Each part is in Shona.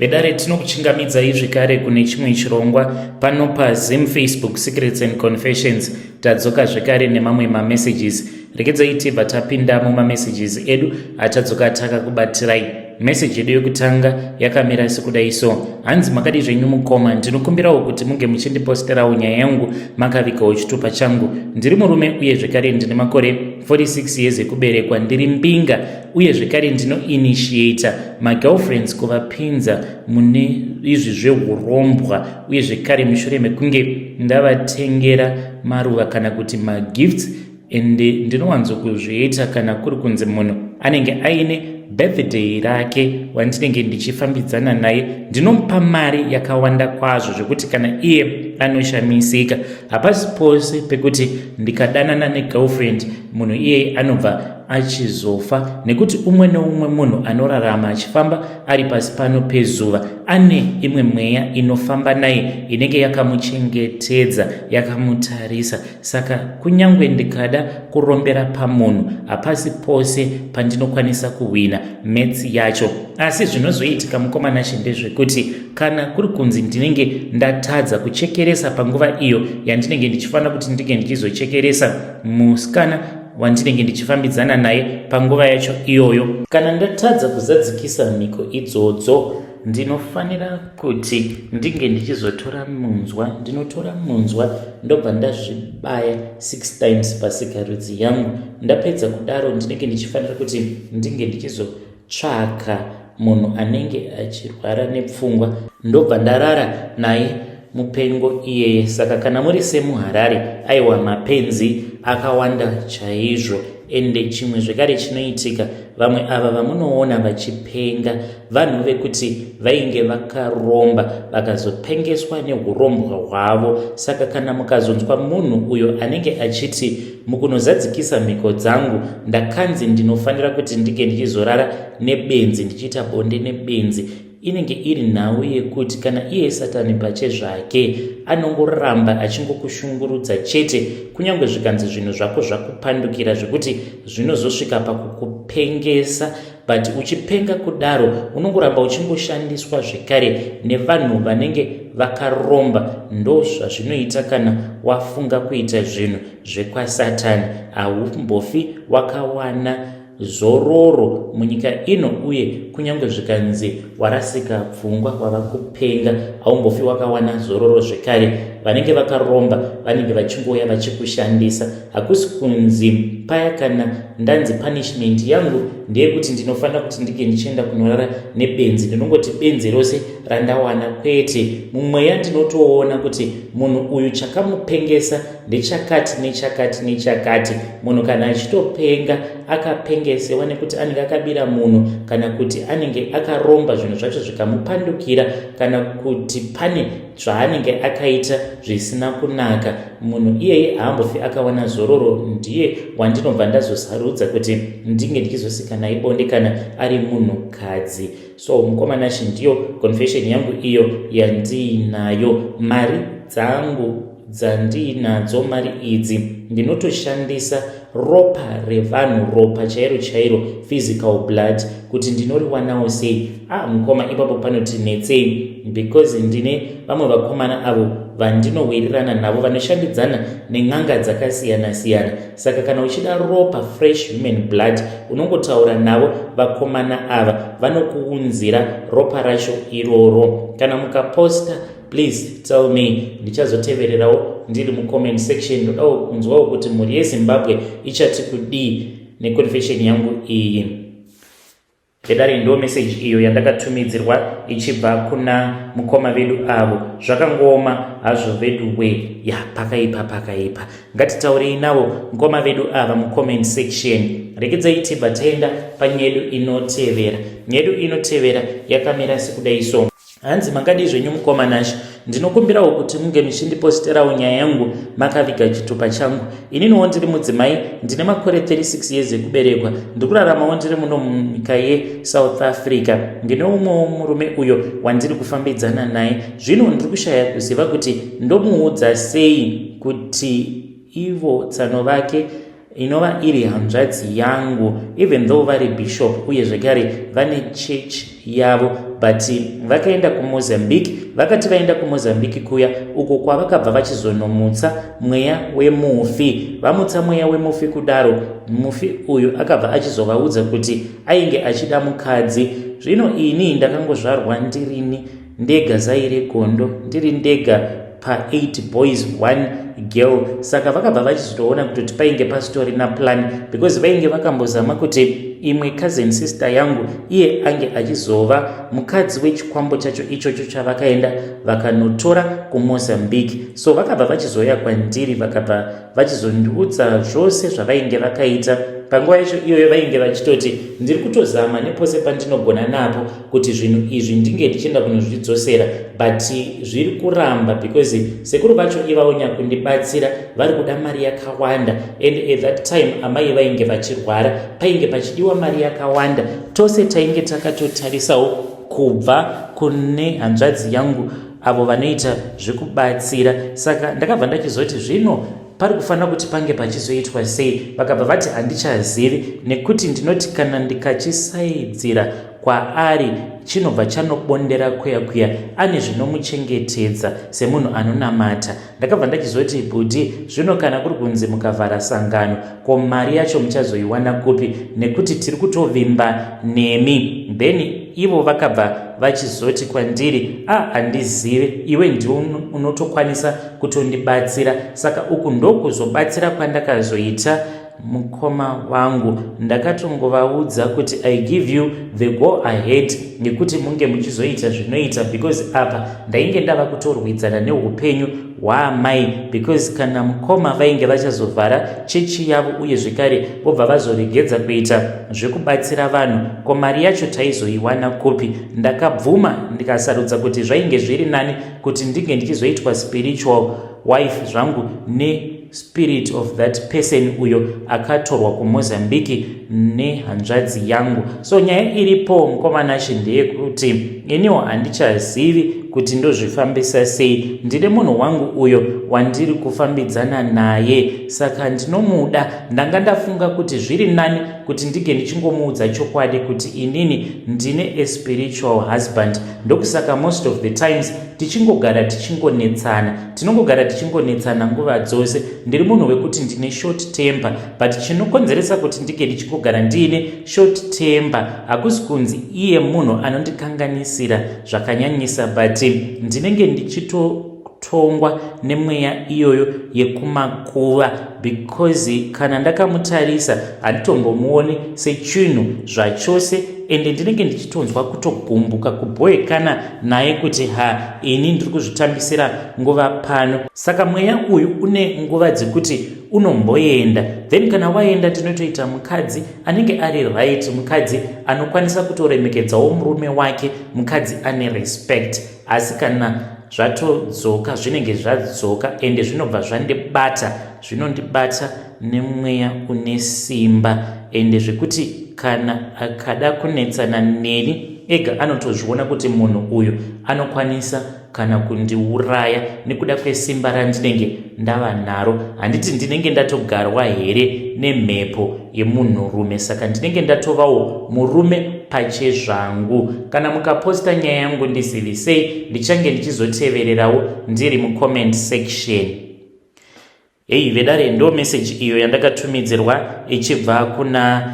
Vedare, tinokuchingamidzai zvekare kune chimwe chirongwa pano paZim Facebook Secrets and Confessions. Tadzoka zvekare nemamwe mamessages. Regedzai tibva tapinda mumamessages edu atadzoka takakubatirai. Meseji yedu yekutanga yakamira sekudai so. Hanzi, makadi zvenyu mukoma? Ndinokumbirawo kuti munge muchindiposterawo nyaya yangu makavigawo chitupa changu. Ndiri murume uye zvekare ndine makore 46 years ekuberekwa. Ndiri mbinga uye zvekare ndinoinitiata magirlfriends kuvapinza mune izvi zveurombwa, uye zvekare mushure mekunge ndavatengera maruva kana kuti magifts. Ende ndinowanzokuzviita kana kuri kunzi munhu anenge aine birthday rake wandinenge ndichifambidzana naye. Ndinomupa mari yakawanda kwazvo zvekuti kana iye anoshamisika. Hapasi pose pekuti ndikadanana negirlfriend munhu iyeye anobva achizofa, nekuti umwe neumwe munhu anorarama achifamba ari pasi pano pezuva ane imwe mweya inofamba naye inenge yakamuchengetedza, yakamutarisa. Saka kunyange ndikada kurombera pamunhu, hapasi pose pandinokwanisa kuhwina metsi yacho. Asi zvinozoitika, mukoma Nashe, ndezvekuti kana kuri kunzi ndinenge ndatadza kuchekeresa panguva iyo yandinenge ndichifanira kuti ndinge ndichizochekeresa musikana wandinenge ndichifambidzana naye panguva yacho iyoyo, kana ndatadza kuzadzikisa mhiko idzodzo, ndinofanira kuti ndinge ndichizotora munzwa. Ndinotora munzwa, ndobva ndazvibaya six times pasikarudzi yangu. Ndapedza kudaro, ndinenge ndichifanira kuti ndinge ndichizotsvaka munhu anenge achirwara nepfungwa, ndobva ndarara naye mupengo iyeye. Saka kana muri semuHarare, aiwa, mapenzi akawanda chaizvo. Ende chimwe zvekare chinoitika, vamwe ava vamunoona vachipenga vanhu vekuti vainge vakaromba, vakazopengeswa neurombwa hwavo. Saka kana mukazonzwa munhu uyo anenge achiti, "Mukunozadzikisa mhiko dzangu ndakanzi ndinofanira kuti ndinge ndichizorara nebenzi, ndichiita bonde nebenzi," inenge iri nhau yekuti kana iye Satani pache zvake anongoramba achingokushungurudza chete, kunyange zvikanzi zvinhu zvako zvakupandukira zvekuti zvinozosvika pakukupengesa. But uchipenga kudaro, unongoramba uchingoshandiswa zvekare nevanhu vanenge vakaromba. Ndo zvazvinoita kana wafunga kuita zvinhu zvekwaSatani, haumbofi wakawana zororo munyika ino. Uye kunyange zvikanzi warasika pfungwa, wava kupenga, haumbofi wakawana zororo zvekare. Vanenge vakaromba vanenge vachingouya vachikushandisa. Hakusi kunzi paya kana ndanzi punishment yangu ndeyekuti ndinofanira kuti ndinge ndichienda kunorara nebenzi, ndinongoti benzi rose randawana. Kwete, mumweya ndinotoona kuti munhu uyu chakamupengesa ndechakati nechakati nechakati. Munhu kana achitopenga, akapengesewa nekuti anenge akabira munhu, kana kuti anenge akaromba, zvinhu zvacho zvikamupandukira, kana kuti pane zvaanenge akaita zvisina kunaka. Munhu iyeye haambofi akawana zororo. Ndiye wandinobva ndazosarudza kuti ndinge ndichizosika naye bonde kana ari munhukadzi. So mukoma Nashe, ndiyo confession yangu iyo yandiinayo. Mari dzangu dzandiinadzo, mari idzi ndinotoshandisa ropa revanhu, ropa chairo chairo, physical blood. Kuti ndinoriwanawo sei? Ah, mukoma, ipapo panotinetsei, because ndine vamwe vakomana avo vandinowirirana navo vanoshandidzana nen'anga dzakasiyana-siyana. Saka kana uchida ropa, fresh human blood, unongotaura navo vakomana ava, vanokuunzira ropa racho iroro. Kana mukaposta, please tell me, ndichazotevererawo ndiri mucomment section. Ndodawo kunzwawo kuti mhuri yeZimbabwe ichati kudii neconfession yangu iyi. Vedare, ndo meseji iyo yandakatumidzirwa ichibva kuna mukoma vedu avo. Zvakangooma hazvo vedu we. Ya, pakaipa, pakaipa. Ngatitaurei navo mukoma vedu ava mucomment section. Rekedzai tibva taenda panyedu inotevera. Nyedu inotevera yakamira sekudai so. Hanzi, makadii zvenyu mukoma Nashe? Ndinokumbirawo kuti munge muchindiposterawo nyaya yangu makaviga chitupa changu. Ininiwo ndiri mudzimai, ndine makore 36 years ekuberekwa. Ndiri kuraramawo ndiri muno munyika yeSouth Africa. Ndine umwewo murume uyo wandiri kufambidzana naye. Zvino ndiri kushaya kuziva kuti ndomuudza sei kuti ivo tsano vake, inova iri hanzvadzi yangu, even though vari bishop uye zvekare vane church yavo. But vakaenda kuMozambique. Vakati vaenda kuMozambique kuya uko kwavakabva vachizonomutsa mweya wemufi. Vamutsa mweya wemufi kudaro, mufi uyu akabva achizovaudza kuti ainge achida mukadzi. Zvino ini ndakangozvarwa ndirini ndega, zai regondo, ndiri ndega pa8 boys, 1 girl. Saka vakabva vachizotoona kutoti painge pasitorina plan, because vainge vakambozama kuti imwe cousin sister yangu iye ange achizova mukadzi wechikwambo chacho ichocho chavakaenda vakanotora kuMozambique. So vakabva vachizoya kwandiri, vakabva vachizondiudza zvose zvavainge vakaita. Panguva yacho iyoyo vainge vachitoti ndiri kutozama nepose pandinogona napo kuti zvinhu izvi ndinge ndichienda kunozvidzosera, but zviri kuramba because sekuru vacho ivavo nyakundibatsira vari kuda mari yakawanda, and at that time amai vainge vachirwara, painge pachidiwa mari yakawanda. Tose tainge takatotarisawo kubva kune hanzvadzi yangu avo vanoita zvekubatsira. Saka ndakabva ndachizoti, zvino pari kufanira kuti pange pachizoitwa sei? Vakabva vati handichazivi, nekuti ndinoti kana ndikachisaidzira kwaari chinobva chanobondera kuya kuya, ane zvinomuchengetedza semunhu anonamata. Ndakabva ndachizoti, bhudhi, zvino kana kuri kunzi mukavhara sangano, ko mari yacho muchazoiwana kupi, nekuti tiri kutovimba nemi? Then ivo vakabva vachizoti kwandiri, a handizive, iwe ndiwe unotokwanisa kutondibatsira. Saka uku ndokuzobatsira kwandakazoita mukoma wangu. Ndakatongovaudza kuti I give you the go ahead nekuti munge muchizoita zvinoita, because apa ndainge ndava kutorwidzana neupenyu hwaamai, because kana mukoma vainge vachazovhara chechi yavo uye zvekare vobva vazoregedza kuita zvekubatsira vanhu, ko mari yacho taizoiwana kupi? Ndakabvuma, ndikasarudza kuti zvainge zviri nani kuti ndinge ndichizoitwa spiritual wife zvangu nespirit of that person uyo akatorwa kuMozambique nehanzvadzi yangu. So nyaya iripo, mukomanashi, ndeyekuti iniwo handichazivi kuti ndozvifambisa sei. Ndine munhu wangu uyo wandiri kufambidzana naye, saka ndinomuda. Ndanga ndafunga kuti zviri nani kuti ndinge ndichingomuudza chokwadi kuti inini ndine a spiritual husband. Ndokusaka most of the times tichingogara tichingonetsana, tinongogara tichingonetsana nguva dzose. Ndiri munhu wekuti ndine short temper, but chinokonzeresa kuti ndinge ndichingogara ndiine short temper hakusi kunzi iye munhu anondikanganisira zvakanyanyisa, but ndinenge ndichitotongwa nemweya iyoyo yekumakuva, because kana ndakamutarisa handitombomuoni sechinhu zvachose, ende ndinenge ndichitonzwa kutogumbuka, kubhoekana naye kuti ha, ini ndiri kuzvitambisira nguva pano. Saka mweya uyu une nguva dzekuti unomboenda, then kana waenda ndinotoita mukadzi anenge ari right, mukadzi anokwanisa kutoremekedzawo murume wake, mukadzi ane respect. Asi kana zvatodzoka, zvinenge zvadzoka, ende zvinobva zvandibata, zvinondibata nemweya une simba, ende zvekuti kana akada kunetsana neni ega anotozviona kuti munhu uyu anokwanisa kana kundiuraya nekuda kwesimba randinenge ndava naro. Handiti ndinenge ndatogarwa here nemhepo yemunhurume? Saka ndinenge ndatovawo murume pachezvangu. Kana mukaposta nyaya yangu ndizivisei, ndichange ndichizotevererawo ndiri mucomment section. Hei vedare, ndo meseji iyo yandakatumidzirwa ichibva kuna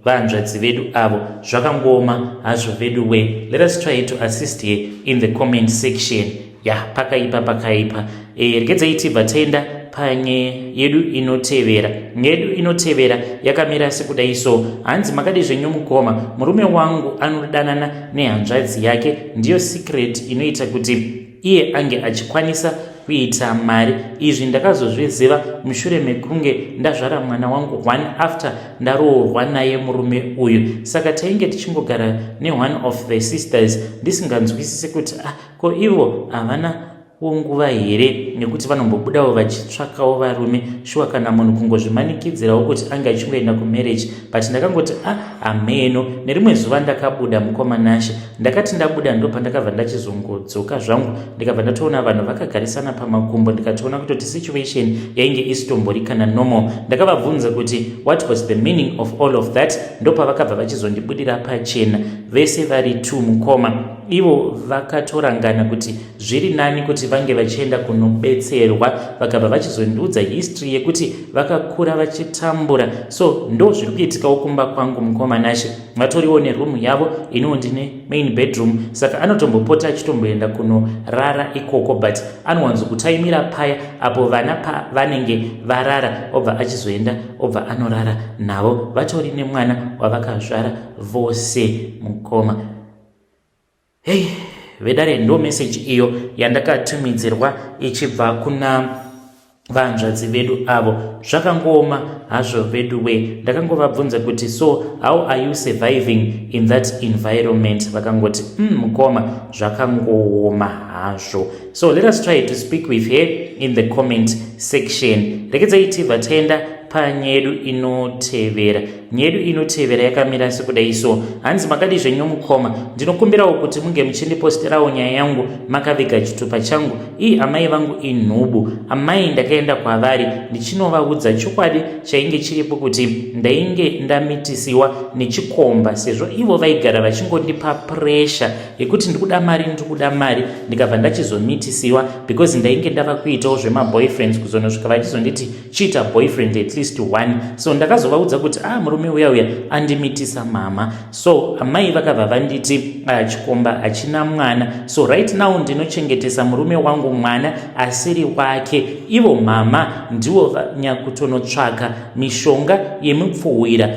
vanzvadzi vedu avo. Zvakangooma hazvo vedu we. Let us try to assist here in the comment section. Ya, pakaipa, pakaipa. Regedzai tibva taenda panyaya yedu inotevera. Nyaya yedu inotevera yakamira sekudai so. Hanzi, makadi zvenyu mukoma? Murume wangu anodanana nehanzvadzi yake, ndiyo secret inoita kuti iye ange achikwanisa kuita mari. Izvi ndakazozviziva mushure mekunge ndazvara mwana wangu one after ndaroorwa naye murume uyu. Saka tainge tichingogara neone of the sisters, ndisinganzwisisi kuti ah, ko ivo havana wo nguva here nekuti vanombobudawo vachitsvakawo varume shuwa kana munhu kungozvimanikidzirawo kuti ange achingoenda kumarriage but ndakangoti a ah, hameno. Nerimwe zuva ndakabuda, mukoma Nashe. Ndakati ndabuda ndopandakabva ndachizongodzoka zvangu, ndikabva ndatoona vanhu vakagarisana pamakumbo, ndikatoona kutoti situation yainge isitombori kana normal. Ndakavabvunza kuti what was the meaning of all of that. Ndopavakabva vachizondibudira pachena vese vari two, mukoma. Ivo vakatorangana kuti zviri nani kuti vange vachienda kunobetserwa. Vakabva vachizondiudza history yekuti vakakura vachitambura. So ndo zviri kuitikawo kumba kwangu, mukoma Nashe. Vatoriwo nerumu yavo, iniwo ndine main bedroom, saka anotombopota achitomboenda kunorara ikoko, but anowanzokutaimira paya apo vana pavanenge varara, obva achizoenda, obva anorara navo. Vatori nemwana wavakazvara vose, mukoma. Hei vedare, ndo meseji iyo yandakatumidzirwa ichibva kuna vanzvadzi vedu avo. Zvakangooma hazvo vedu we. Ndakangovabvunza kuti, "So how are you surviving in that environment?" Vakangoti, mukoma, zvakangooma hazvo." So let us try to speak with her in the comment section. Rekedzai tibva taenda panyedu inotevera. Nyedu inotevera yakamira sekudai so. Hanzi, "Makadi zvenyu mukoma? Ndinokumbirawo kuti munge muchindiposterawo nyaya yangu makaviga chitupa changu. Ii, amai vangu inhubu. Amai ndakaenda kwavari ndichinovaudza chokwadi chainge chiripo, kuti ndainge ndamitisiwa nechikomba, sezvo ivo vaigara vachingondipa pressure yekuti ndikuda mari, ndikuda mari. Ndikabva ndachizomitisiwa because ndainge ndava kuitawo zvemaboyfriends, kuzonosvika vachizonditi chiita boyfriend at least one. So ndakazovaudza kuti, ah, murume uya uya andimitisa, mama. So amai vakabva vanditi, ah, chikomba hachina mwana. So right now ndinochengetesa murume wangu mwana asiri wake. Ivo mama ndivo nyakutonotsvaka mishonga yemupfuhwira,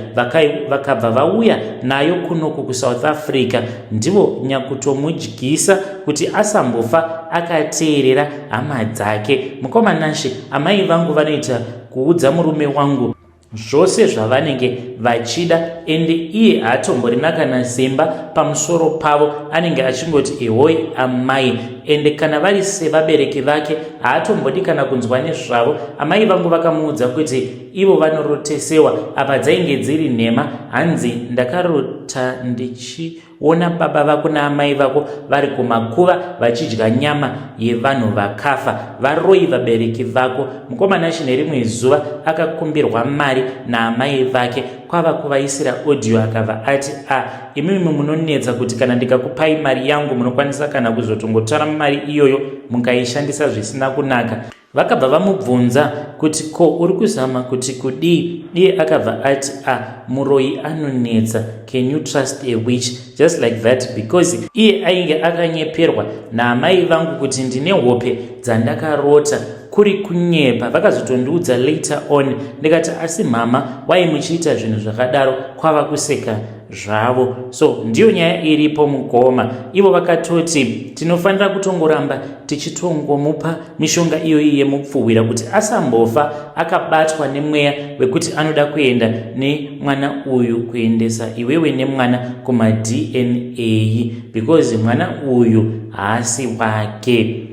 vakabva vauya nayo kunoku kuSouth Africa. Ndivo nyakutomudyisa kuti asambofa akateerera hama dzake. Mukoma Nashe, amai vangu vanoita kuudza murume wangu zvose zvavanenge vachida, ende iye haatomborina kana simba pamusoro pavo. Anenge achingoti, 'Ehoi amai.' Ende kana vari sevabereki vake, haatombodi kana kunzwa nezvavo. Amai vangu vakamuudza kuti ivo vanorotesewa, apa dzainge dziri nhema. Hanzi, 'Ndakarota ndichiona baba vako naamai vako vari kumakuva vachidya nyama yevanhu vakafa. Varoi vabereki vako.' Mukoma Nashe, nerimwe zuva akakumbirwa mari naamai vake, kwava kuvaisira audio. Akabva ati, 'A, ah, imimi munonetsa kuti kana ndikakupai mari yangu munokwanisa kana kuzotongotora mari iyoyo mukaishandisa zvisina kunaka.' Vakabva vamubvunza kuti, 'Ko uri kuzama kuti kudii?' Iye akabva ati, 'A, ah, muroyi anonetsa. Can you trust a witch just like that?' Because iye ainge akanyeperwa naamai vangu kuti ndine hope dzandakarota, kuri kunyepa. Vakazotondiudza later on. Ndikati, 'Asi mama, wai muchiita zvinhu zvakadaro?' Kwava kuseka zvavo. So ndiyo nyaya iripo, mukoma. Ivo vakatoti tinofanira kutongoramba tichitongomupa mishonga iyoyi yemupfuhwira kuti asambofa akabatwa nemweya wekuti anoda kuenda nemwana uyu, kuendesa iwewe nemwana kumaDNA, because mwana uyu haasi wake."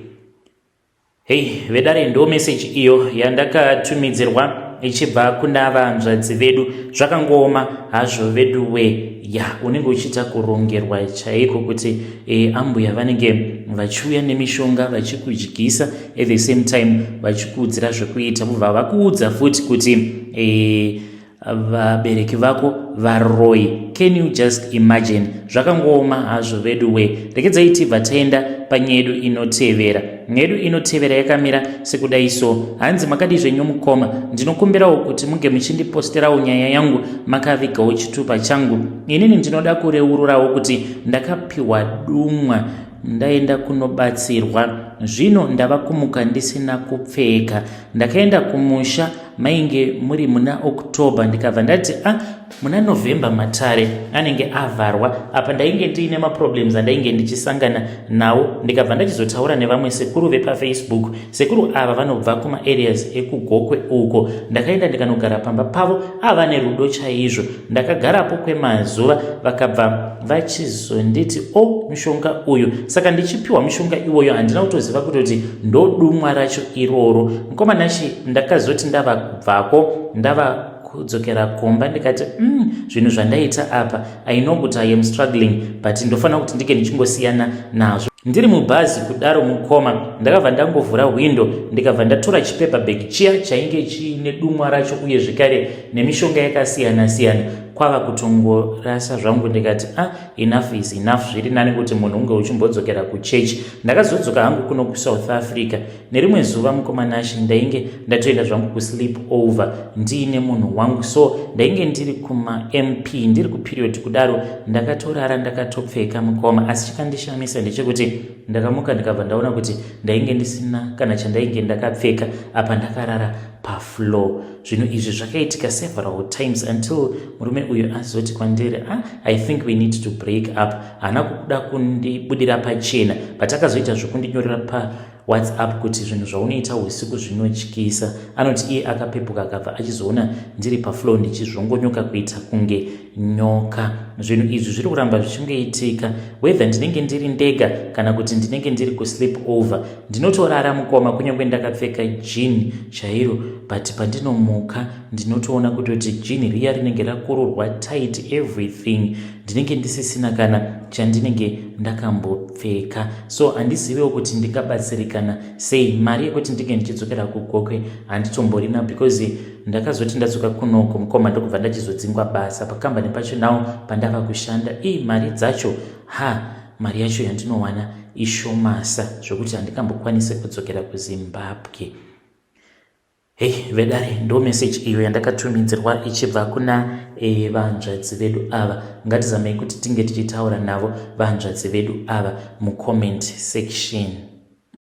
Hei vedare, ndo meseji iyo yandakatumidzirwa ichibva kuna vanzvadzi vedu. Zvakangooma hazvo veduwe. Ya, unenge uchiita kurongerwa chaiko kuti ambuya vanenge vachiuya nemishonga vachikudyisa, at the same time vachikuudzira zvekuita, vobva vakuudza futi kuti vabereki vako varoi. Can you just imagine? Zvakangooma hazvo veduwe. Rekedzai tibva taenda panyedu inotevera. Nyedu inotevera yakamira sekudai so. Hanzi, "Makadi zvenyu mukoma? Ndinokumbirawo kuti munge muchindiposterawo nyaya yangu makavigawo chitupa changu. Inini ndinoda kureururawo kuti ndakapiwa dumwa ndaenda kunobatsirwa. Zvino ndava kumuka ndisina kupfeka. Ndakaenda kumusha, mainge muri muna October. Ndikabva ndati, a ah, muna November matare anenge avharwa. Apa ndainge ndiine maproblems andainge ndichisangana nawo, ndikabva ndachizotaura nevamwe sekuru vepaFacebook. Sekuru ava vanobva kumaareas ekuGokwe uko. Ndakaenda ndikanogara pamba pavo, ava nerudo chaizvo. Ndakagarapo kwemazuva, vakabva vachizonditi o oh, mushonga uyu. Saka ndichipiwa mushonga iwoyo, handina kutoziva kutoti ndodumwa racho iroro. Mukomanashi, ndakazoti ndava kubvako, ndava kudzokera kumba, ndikati zvinhu zvandaita apa, I know kuti I am struggling, but ndofanira kuti ndike ndichingosiyana nazvo. Ndiri mubhazi kudaro, mukoma, ndakabva ndangovhura hwindo, ndikabva ndatora chipaper bag chiya chainge chiine dumwa racho uye zvekare nemishonga yakasiyana-siyana, kwava kutongorasa zvangu. Ndikati, "Ah, enough is enough. Zviri nani kuti munhu unge uchimbodzokera kuchechi." Ndakazodzoka hangu kuno kuSouth Africa. Nerimwe zuva, mukomanashi, ndainge ndatoenda zvangu kusleep over ndiine munhu wangu. So ndainge ndiri kumaMP, ndiri kuperiod kudaro, ndakatorara ndakatopfeka, mukoma. Asi chikandishamisa ndechekuti ndakamuka, ndikabva ndaona kuti ndainge ndisina kana chandainge ndakapfeka. Apa ndakarara pafloor. Zvinhu izvi zvakaitika several times until murume uyu azoti kwandiri, "Ah, I think we need to break up." Haana kuda kundibudira pachena, but akazoita zvokundinyorera paWhatsApp kuti zvinhu zvaunoita usiku zvinotyisa. Anoti iye akapepuka, akabva achizoona ndiri pafloor ndichizvongonyoka kuita kunge nyoka. Zvinhu izvi zviri kuramba zvichingoitika, whether ndinenge ndiri ndega kana kuti ndinenge ndiri kusleep over. Ndinotorara, mukoma, kunyange ndakapfeka jean chairo, but pandinomuka ndinotoona kutoti jean riya rinenge rakururwa tight, everything. Ndinenge ndisisina kana chandinenge ndakambopfeka. So handiziviwo kuti ndingabatsirikana sei. Mari yekuti ndinge ndichidzokera kuGokwe handitomborina, because ndakazoti ndadzoka kunoko, mukoma, ndokubva ndachizodzingwa basa pakambani pacho nawo pandava kushanda. Ii, mari dzacho, ha, mari yacho yandinowana ishomasa zvokuti handikambokwanisi kudzokera kuZimbabwe. Hei vedare, ndo meseji iyo yandakatumidzirwa ichibva kuna vanzvadzi vedu ava. Ngatizamei kuti tinge tichitaura navo vanzvadzi vedu ava mucomment section.